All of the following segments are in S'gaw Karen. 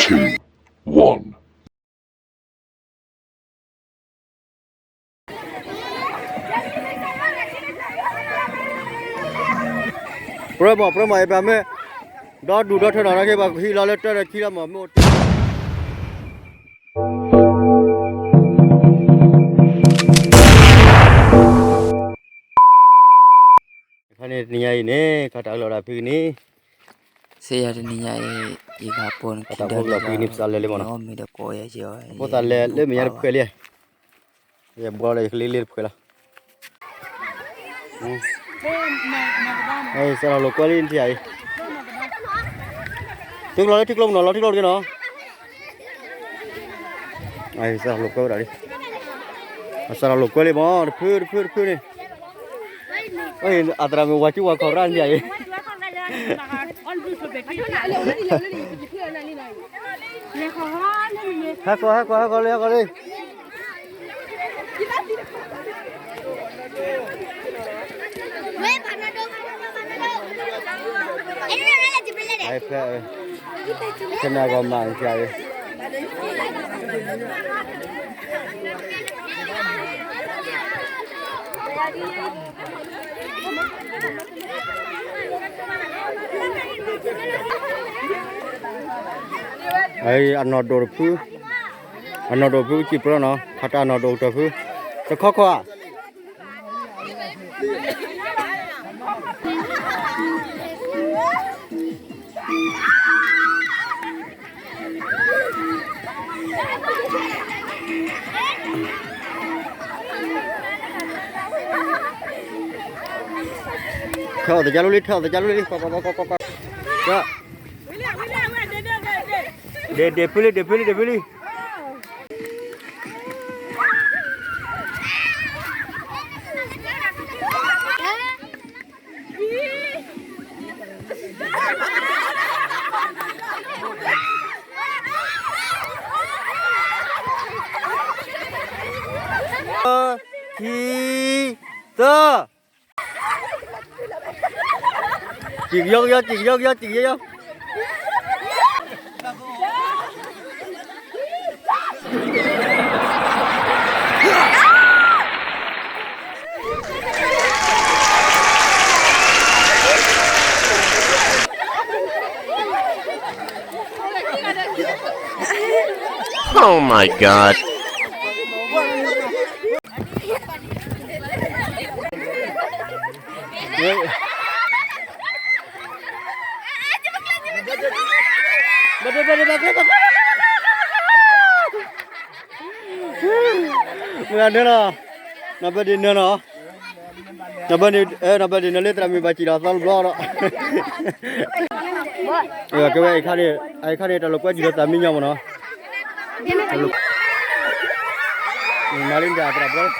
two, one. ပြၢမး ပြၢမး အဘၣ်မ့ၢ် ဒီဒူၣ်ဒီထၢနီၤ နာ်က့ဘၣ်ဟံးလီၤလၢတၢ်ဒီးခံလီၤမး မ့ၢ်အိၣ်တ့ၢ် ခါန့ၣ်တနံၤညါအံၤန့ၣ် ခါတၢ်အၢၣ်လီၤဒၣ်ဖဲကနံၤ စ့ယၤတနံၤညါအံၤ ယကဟးပိာ်နခံဒီးလၢ ဖဲကနံၤပသးလဲၤလံမးနီၤ မ့ၢ်ဒီးကိးယဲၢ်ကီး ဖိသၣ်လဲၤလၢမဲာ်ညါတဖှဲးလံ ယဘှီလၢယကလ့လ့တဖှဲးလီၤ စးထီၣ်လိာ်ကွဲလံထံၣ်အံၤ ထံကျိလီၤလၢထံကျိမးနီၤ လီၤထံကျိတက့ၢ်နီၤ စးထီၣ်လိာ်ကွဲဝဲဒၣ်လံ အစးထီၣ်လိာ်ကွဲလံမး တဖုတဖုတဖုန့ၣ် အသရၣ်မုၣ်ဝၤကူဝၤခီၣ်ရၣ်န့ၣ်အံၤ ဟဲကီး ဟဲကီး ဟဲကီးလံ ဟဲကီးလံ ဖဲ ဖဲနဂီၢ်မး ဖျါအံၤ အနီၢ်ဒိၣ်တဖု အနီၢ်ဒိၣ်ဖုကစံၣ်ပြၢနီၤ ခးတၢ်အနီၢ်ဒိၣ်ကတၢၢ်ဖု တခီခီဧါ ထၢအီၣ်သကၢ်လိလံ ထၢအီၣ်သကၢ်လိလံ ကွၢ်ကွၢ်ကွၢ်ကွၢ်ကွၢ် ဒဲးဒဲးဖုလံ ဒဲးဖုလံ ဒဲးဖုလံ ခံ သၢ စံၣ်ကယီကယီ စံၣ်ကယီကယီ စံၣ်ကယီကယီ Oh my God. မ့ၢ်နၢၤလီၤ, နဘၣ်ဒ့နၢၤလီၤ, နဘၣ်ဒ့နၢၤလၢသရၣ်မုၣ်ဘၣ်စံၣ်ဒီး သီတဘျီဒီး, ကဲဝဲ အခါန့ၣ် တၢ်လိာ်ကွဲစၢၤဒီးသးမံညီမ့ၢ်နီၤ, မၤလံဒၣ်သရၣ်ဘျီ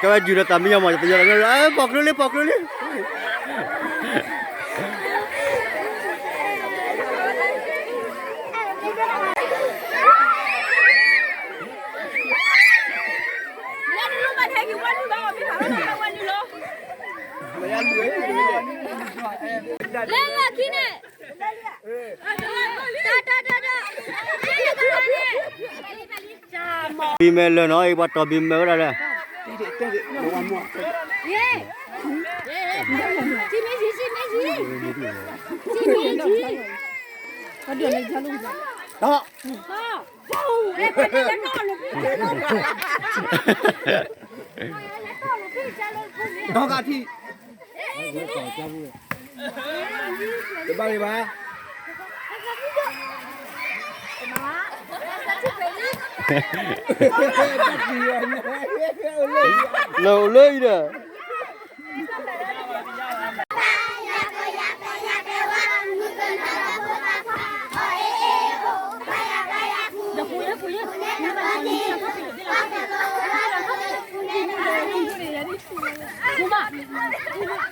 ကဲဝဲစၢၤဒီးသးမံညီမ့ၢ် ပယီၤလီၤ, ပိာ်ကျိလံ ပိာ်ကျိလံ. Bì mè lờ nó, ị ba tò bì mè đó đây. Đó. Đó cả thì. Cái ba đi ba. Lầu lưới đó.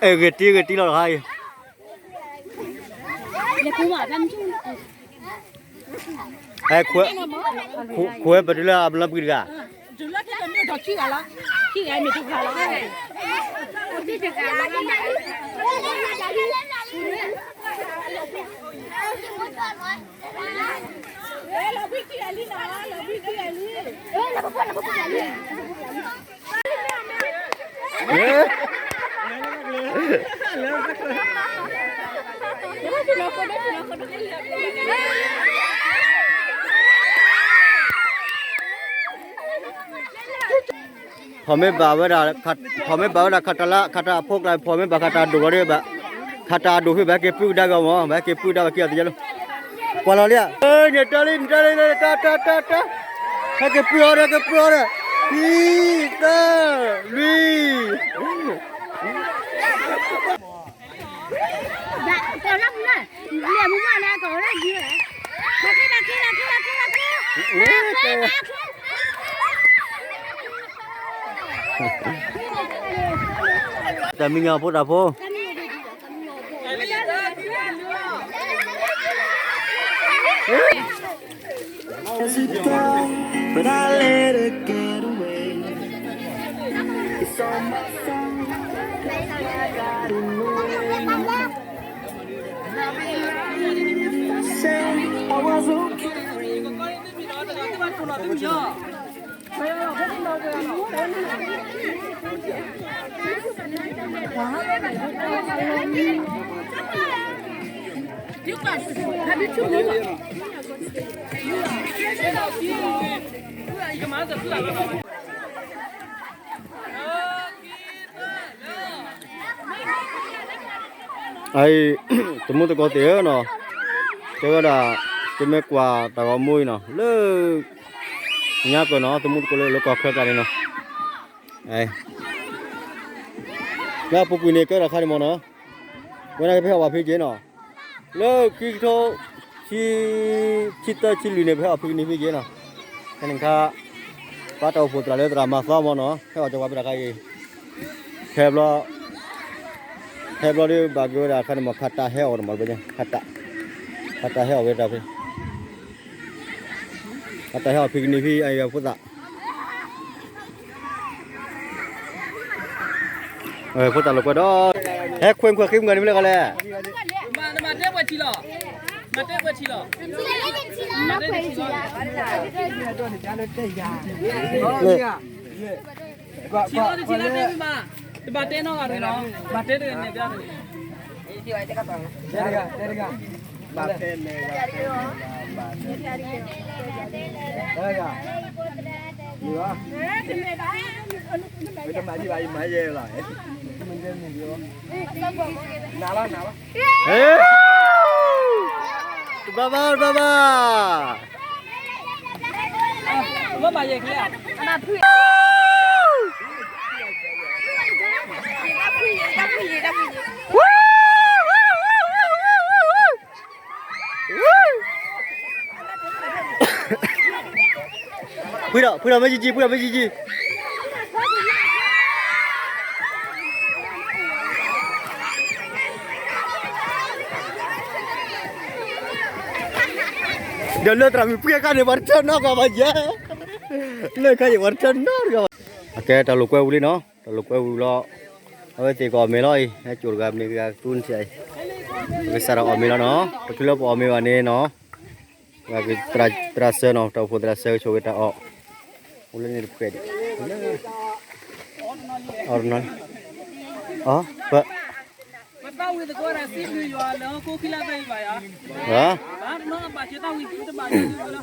Ê, ghi tí, ghi tí lo hả? Ê, khuê, khuê, khuê, bà tôi là bà làm cái gì cả? Tôi là cái này, tôi chỉ gà lắm. Chỉ gà, mình tôi gà lắm. Tôi chỉ gà lắm. ဖီမ့ၢ်ဘၣ်ဝဲဒၣ် ဖီမ့ၢ်ဘၣ်ဝဲဒၣ်ခးတၢ်လၢ ခးတၢ်အဖိကျါ ဖီမ့ၢ်ဘၣ်ခးတၢ်ဒိၣ်ဂီၤဒီးဘၣ် ခးတၢ်အဒိၣ်ဖဲဘၣ် ဟဲက့ၤပုၢ်ကဒါက့ၤအီၤမး ဘၣ်ဟဲက့ၤပုၢ်ဒါဘၣ်က့ၤအီၤတယဲလီၤ ကွၢ်လီၤလံဧါ နတၢ်လံ နတၢ်လံ တၢ် တၢ် တၢ် တၢ် ဟဲက့ၤပုၢ်အီၤဒီး ဟဲက့ၤပုၢ်အီၤဒီး ခံ သၢ လွံၢ် တၢ်မံညီဖိတၢ်ဖိ But I let her get away. It's all my fault. I got in the way. I'd be lying if I said I was okay. အံၤ တမူတကိးသ့ၣ်ဧၢနီၤ, တဲဝဲဒၣ် တမ့ၢ်ကွၢ်တၢ်ဂီၤမူအံၤနီၤ လၢ ညါကၢၤနီၤ တမူတကိးလၢလၢကီၢ်ချၢကျါန့ၣ်နီၤ, လၢအပူၤကွံာ်န့ၣ် ကဲထီၣ်ခါန့ၣ်မ့ၢ်နီၤ, ဝဲဒၣ်ကဖဲဟဲအီၣ်ဖံက့ၤနီၤ, လၢခံကထိ ဆံ ဆံသၢဆံလွံၢ်န့ၣ် ပဟဲအီၣ်ဖံကန့ၢ်ဖံက့ၤနီၤ, ဖဲန့ၣ်ခါ ပှၤတၢ်အိၣ်ဖှိၣ်သရၣ်လၢသရၣ်မၤသီမ့ၢ်နီၤ ဟဲအီၣ်ကၠီၤပှၤဖဲတၢ်ခါအံၤ, ခဲဘျီ ခဲဘျီဒီးဘၣ်က့ၤဝဲဒၣ်ခါန့ၣ်မ့ၢ် ခးတၢ်ဟဲအီၣ်တမ့ၢ်တဘျီ, ခးတၢ် ခးတၢ်ဟဲအီၣ်ဝဲဒၣ်ဖဲ ခးတၢ်ဟဲအီၣ်ဖံကန့ၢ်ဖံအံၤဖိသၣ် ဖိသၣ်လိာ်ကွဲဒီး ဟဲခွဲခွဲဃ့မုၢ်ဂၤန့ၣ်မ့ၢ်လၢကီးလဲၣ်, မၤတဲပှဲၤထံလီၤ, မၤတဲပှဲၤထံလီၤ, ထံလီၤတထံလီၤတဲမ့ၢ်မး, တဘၣ်တဲနီတဂၤတဂ့ၤနီၤ, မၤတဲတဂ့ၤန့ၣ် တဲတဂၤ တဲတဂၤ, တဲတဂၤ, မ့ၢ်ဘၣ်, မ့ၢ်ဘၣ်, မ့ၢ်ဘၣ်, နၤလီၤ, နၤလီၤ, တဘၣ်ဘၣ်, တဘၣ်ဘၣ်. ဖုဒီး ဖုဒီးမ့ၢ်ယံၤယံၤ ဖုဒီးမ့ၢ်ယံၤယံၤ ဒီးလၢသရၣ်မုၣ်ပှဲၤခါန့ၣ် ပှၤတထၢနီတဂၤဘၣ်ယဲ, လၢခါအံၤ ပှၤတထၢနီတဂၤဘၣ်. အကဲတၢ်လိာ်ကွဲဝံၤလံနီၤ, တၢ်လိာ်ကွဲဝံၤလီၤ, အဝဲသ့ၣ်ကအီၣ်မ့ၤလီၤအံၤ, ဟဲကိၣ်တဂၤမ့ၢ်ဂ့ၤဂၤသူန့ၣ်အံၤ, ပကစးထီၣ်အီၣ်မ့ၤလီၤနီၤ, တချုးလၢပအီၣ်မ့ၤဘၣ်န့ၣ်နီၤ, သရၣ်စၢၤနီၤ, တၢ်အိၣ်ဖှိၣ်သရၣ်စၢၤကဆိၣ်ဂ့ၤတၢ်အီၣ်, အိၣ်လၢန့ၣ်တဖှဲးဒံး, အီၣ်တနီၤလံ,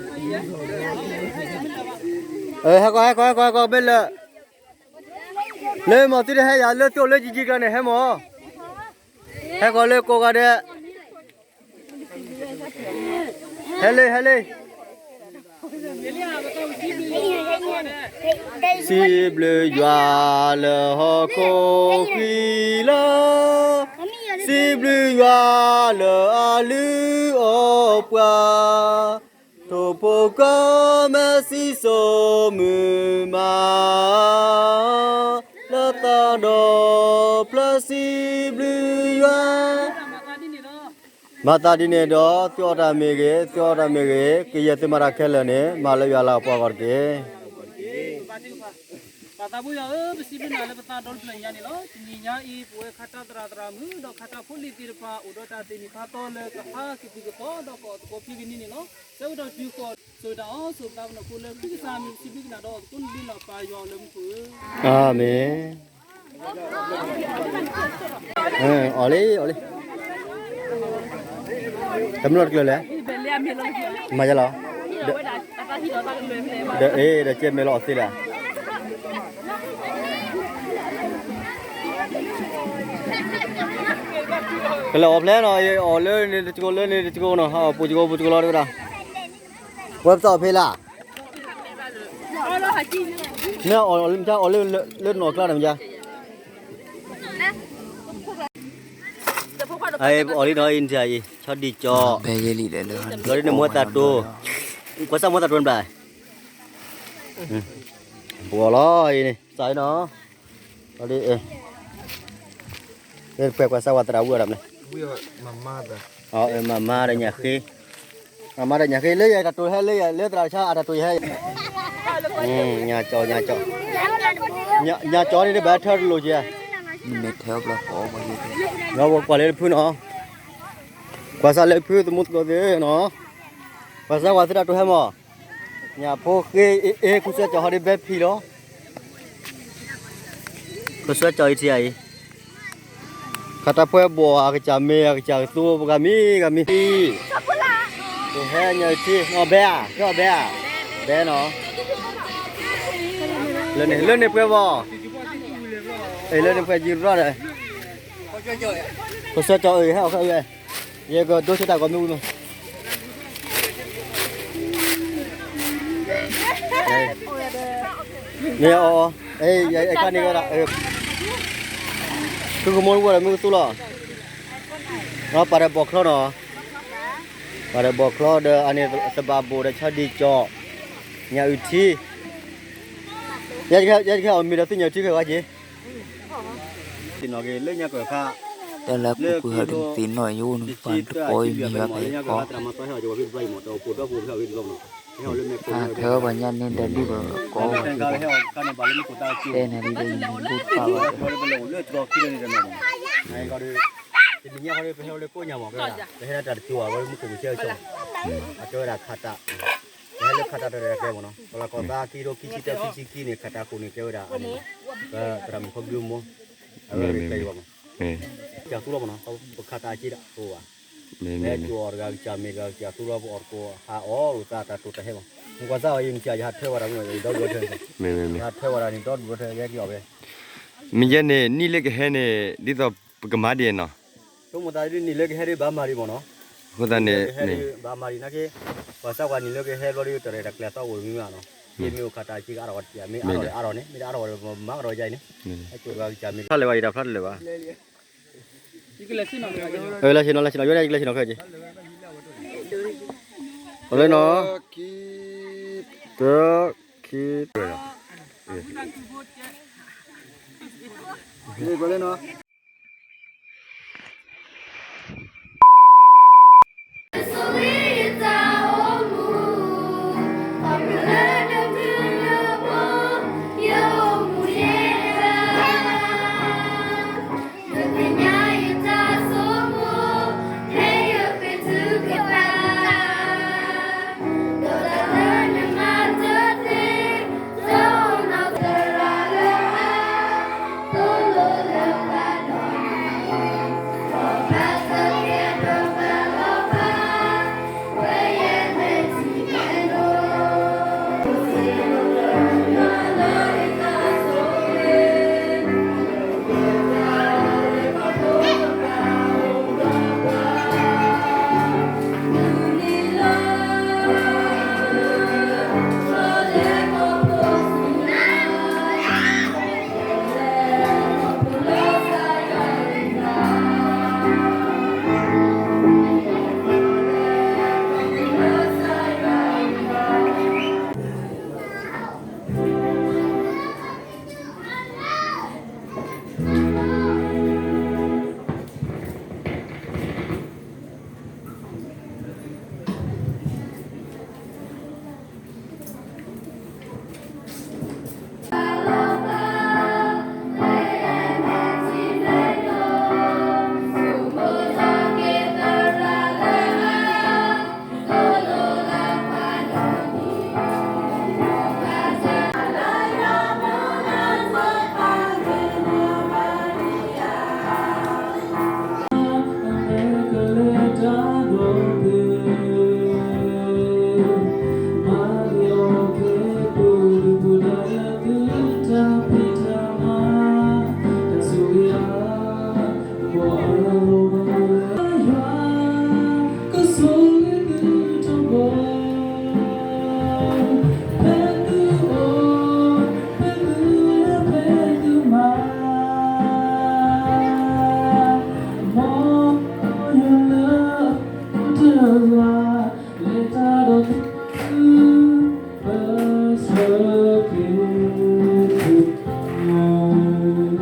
အီၣ်, ပ ဟဲကီး ဟဲကီး ဟဲကီး ဟဲကီး မ့ၢ်လၢ, လၢမ့ၢ်သုတဟဲယၤ လၢသုအိၣ်လၢယံၤယံၤကျါန့ၣ် ဟဲမ့ၢ်, ဟဲကီးလၢကိးဂၤဒဲး, ဟဲလံ ဟဲလံ. စံးဘျုးယွၤလၢဟီၣ်ခိၣ်ဃံလၤ, စံးဘျုးယွၤလၢအလုၢ်အီၣ်ပှၤ, ထိၣ်ဖိကီၢ်မ့ၢ်စံၣ်စိၤမုာ်မး, လၢသးဒီဖျၢၣ်စံးဘျုးယွၤ မၤသးဒ်န့ၣ်ဒီး သုအီၣ်တၢ်မ့ၢ်ဂ့ၤ, သုအီတၢ်မ့ၢ်ဂ့ၤ, ကယဲၢ်သုမၤတၢ်ခဲလၢာ်န့ၣ် မၤလၢယွၤလၤကပီၤအဂီၢ်တက့ၢ်. သးဘိယွၤဧၢ, ပစံးဘျုးနၤလၢပသးဒီတဖျၢၣ်ညါန့ၣ်လီၤ. တနံၤညါအံၤ ပဝဲခါတၢ်သရၣ်သရၣ်မုၣ် ဒီးခါတၢ်ဖိလံၤသ့ၣ်တဖၣ် အိၣ်ဒီးတၢ်သ့ၣ်နီၣ်ထီၣ်သီလၢကဟးက့ၤတုၤကသီ ဒီးကအီၣ်သကိးဖဲကနံၤန့ၣ်လီၤ. ဆၢကတီၢ်တုၤဃီၤ ဆိၣ်ဂ့ၤတၢ်အီၣ်ဆိၣ်ဂ့ၤတၢ်ပနီၣ်ဖိလၢ ဖုကစၢ်မံၤ ပစံးဘျုးကနၤဒီး အီၣ်သကိးန့ၣ်ဒ်လီၤ ပၢ်ယွၤလၢမူခိၣ်ဧၢ, အၤမ့ၣ်. အီၣ်လံ အီၣ်လံ, တမ့ၢ်လီၤတကျၢၤလဲၣ်, မၤယါလီၤ, ဒီးအ့ ဒီးကဲမဲာ်လီၤအီၤသ့လၢ်. ကလဲၤအီၣ်ဖျဲၣ်နီၤ, အီၣ်လၢန့ၣ်တစကိး လၢန့ၣ်တစကိးနီၤ, အီၣ်ပူၤစကိးပူၤစကိးလီၤတဝဲဒၣ်, ဝဲပသးအီၣ်ဖဲလၢ်, မ့ၢ်အီၣ်လၢမ့ၢ်အီၣ်လၢ လၢနီၢ်ကျါဒီးမ့ၢ်ယါ အအံၤ ပအီၣ်လံနီၤ အံၤ နထံၣ်အံၤ ဆီဒံၣ်ကၠီ, ဘျီဒ်န့ၣ် မူသးတိ, ကွၢ်စၢ် မူသးတိတဘျီ, ပအီၣ်လီၤအံၤန့ၣ် စးအံၤနီၤ, ဘျီဒ်, ပှဲၤကွၢ်စၢ် ဝၤသရၣ်ဝံၤအီၤဒီးမနုၤ, မၤမါဒီးညၣ်ဃ့, မၤမါဒီးညၣ်ဃ့ လၢယတၢ်တိၤဟဲ လၢယလၢသရၣ်တဆါ အတၢ်တိၤယဟဲ, ညၣ်ကၠီ ညၣ်ကၠီ, ညၣ်ကၠီန့ၣ် တဘၣ်ထၢတလိာ်က့ၤ, ဒီးပကွၢ်လၢတဖုနီၤ, ကွၢ်စၢ်လၢဖု သမူသကိးသ့ၣ်နီၤ, ကွၢ်စၢ် ဝၤသရၣ်တိၤဟဲမး, ညၣ်ဖိဃ့အ့ အ့ ခိၣ်ဆၢကၠီၤဟီဒ်ဘဲဖံးလီၤ, ခိၣ်ဆၢကၠီၤအံၤထံအံၤ, ခးတၢ်ဖှဲဘီၣ် အကစၢ်မ့ၢ် အကစၢ်ကသူ ပှၤဂၤမံၤဂၤမံၤ, ဟဲညါအံၤထံ အီၣ်ဘဲဧါ, ဖဲအီၣ်ဘဲဧါ, ဘဲနီၤ, လၢန့ၣ် လၢန့ၣ်ပှဲၤဘီၣ်, လၢန့ၣ်ပှဲၤယံၤရၣ်ဒီး, ခိၣ်ဆၢကၠီၤအံၤ ဟဲအီၣ်ခီဝဲ, ယကဒိဆၢတၢ်ဂီၤမ့ၢ်ဝံၤမး မ့ၢ်အီၤ, အခါန့ၣ်ဝဲဒၣ်, သုကမိၣ်ဝဲဒီးမ့ၢ်ကသူလီၤ, ပာ်ဒီးဘီၣ်ချီနီၤ, ပာ်ဒီးဘီၣ်ချီဒီးအန့ၣ်သဘၣ်ဘိၣ်ဒီးဆီဒံၣ်ကၠီၤ, ညၣ်အုၣ်ထံ, ယဲတခဲအီၣ်မ့ၤဒီးသ့ၣ်ညါအုၣ်ထံခဲဝဲက့ၤ သ့ၣ်နီၣ်က့ၤလၢညါကၢၢ်ခါ, တၢ်လၢအပူၤကွံာ်ဟီဒ်သ့ၣ်နီၣ်ယိန့ၣ် ပှၤတပီအံၤမံၤဘၣ်ဖဲကီ, ဟးထၢပှၤညါန့ၣ်ဒီးဒုၣ်ဒီးကီဝဲ, တဲန့ၣ်ဒ်ဒီးယမံၤဘူၣ်တဖၣ်ဘၣ်, တနံၤညါခီဒီး ပဟဲလၢကိးညါမးကဲဝဲဒၣ် ပဟဲလၢတၢ်တကိးဘၣ်ဝဲမူခိၣ်ကဆၢကဆၢ, အကဲဝဲဒၣ်ခးတၢ်, ပဟဲလၢခးတၢ်တၢ်တၢ်တၢ်ကျဲမးနီၤ, ပလီၢ်ကီၢ်သးခံရိခံဆံတၢ ခံဆံခံန့ၣ် ခးတၢ်ဃိန့ၣ် ကဲဝဲဒၣ်အန့ၣ်, သရၣ်မုၣ်ခီဘျုးမး, အဝဲကျဲယဘၣ်မး, ကသူလီၤမးနီၤ, ပခးတၢ်အက့ဒၣ်အိၣ်ဘၣ်, ပဟဲကၠိအီၤတဂၤကစၢ်မ့ၢ်တဂၤကစၢ်သူလီၤ ပအီၣ်တကိးဟးအီၣ်လိာ်သးတၢ်တိာ်တၢ်ဟဲမး, မ့ၢ်ကွၢ်စၢ်အံၤ နစၢ်ယဟးထၢဝဲဒၣ်မ့ၢ်ဒီဒူၣ်ဝဲထၢ, ယဟးထၢဝဲဒၣ်န့ၣ်ဒီဒူၣ်ဝဲထၢ ယဟဲက့ၤအီၣ်ဖဲ မ့ၢ်ယဲန့ၣ် နံၣ်လၢကဟဲန့ၣ် ဒ်သိးပကမၤဒ်နီၤ, ဆိကမိၣ်သးဒ်နံၣ်လၢကဟဲဒ်ဘၣ်မၤဒံးမးနီၤ, အဃိသတးန့ၣ် ဘၣ်မၤဒံးနာ်က့, ပှၤစၢ်ပှၤနံၣ်လၢကဟဲဘျီဒ်တၢ်ရဲၣ်တၢ်ကျဲၤသီအိၣ်မ့ၢ်မးနီၤ, မ့ၢ်အိၣ်ခးတၢ်က့ကအါထီၣ်ဝဲတက့ၢ်, မ့ၢ်အါထီၣ်အါထီၣ်န့ၣ် မ့ၢ်တအါထီၣ်ဝဲမၤကဒီးယါအံၤန့ၣ်, ဖျါလၢၤဘၣ်အံၤတၢ်ဖျါတလၢၤဘၣ်, လၢဆ့ၣ်နီၤ လၢဆ့ၣ်နီၤ ယိန့ၣ် ယကလၢဆ့ၣ်နီၤခဲက့ၤ, ပလၢနီၤ, တၢ ခံ ပလၢနီၤ.